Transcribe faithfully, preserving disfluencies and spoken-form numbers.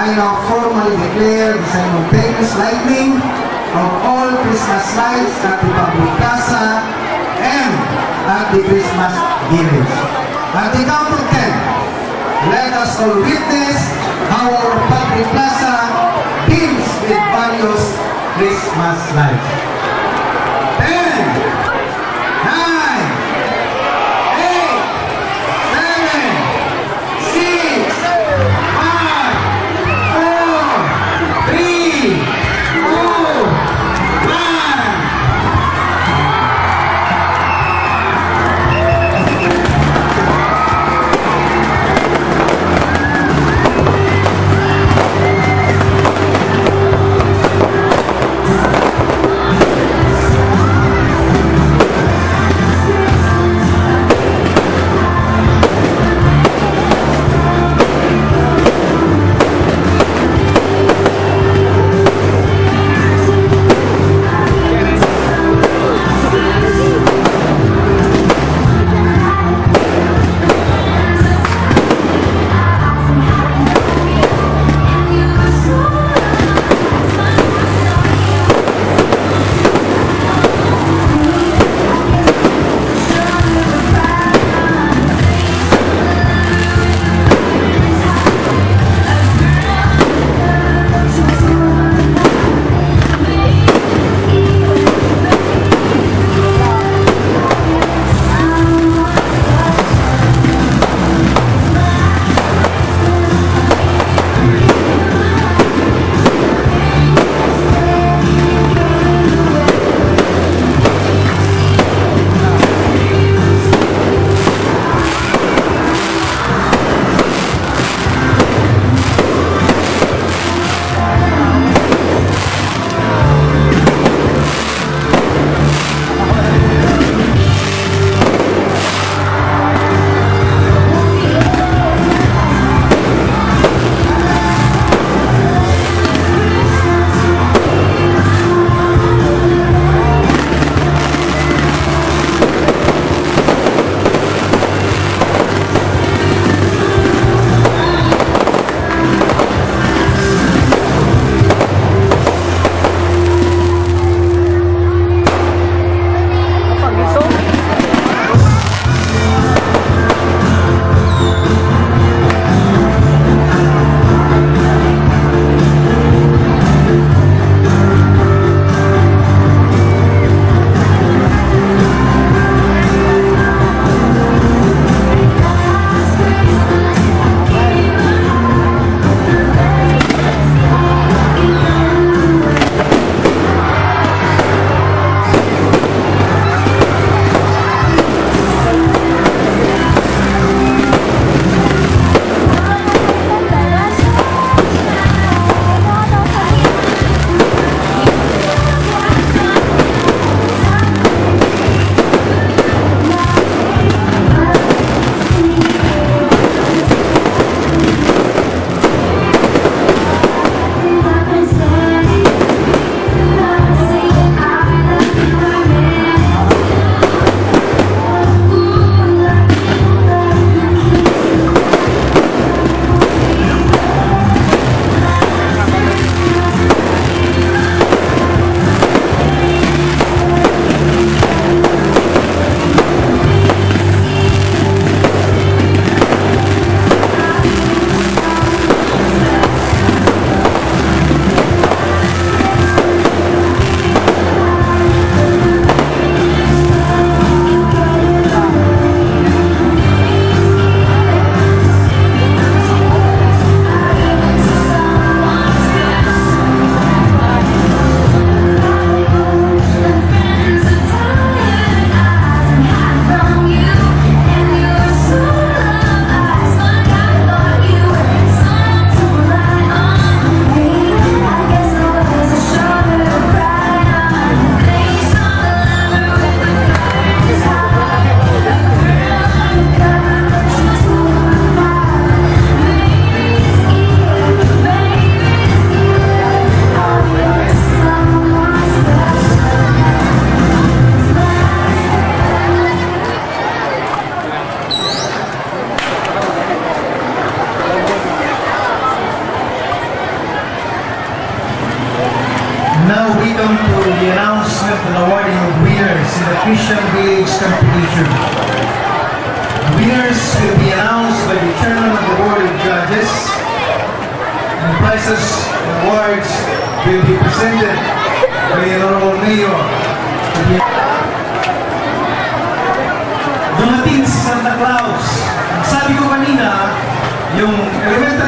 I now formally declare the simultaneous lighting of all Christmas lights at the public plaza and at the Christmas village. At the count of ten, let us all witness how our public plaza beams with various Christmas lights. Ten, nine, eight, seven, six, five, four, three, two, one. An awarding of winners in the Christian Village competition. The winners will be announced by the chairman of the board of judges, and prizes and awards will be presented by the honorable mayor. Dumating si Santa Claus. Sabi ko kanina, yung elementary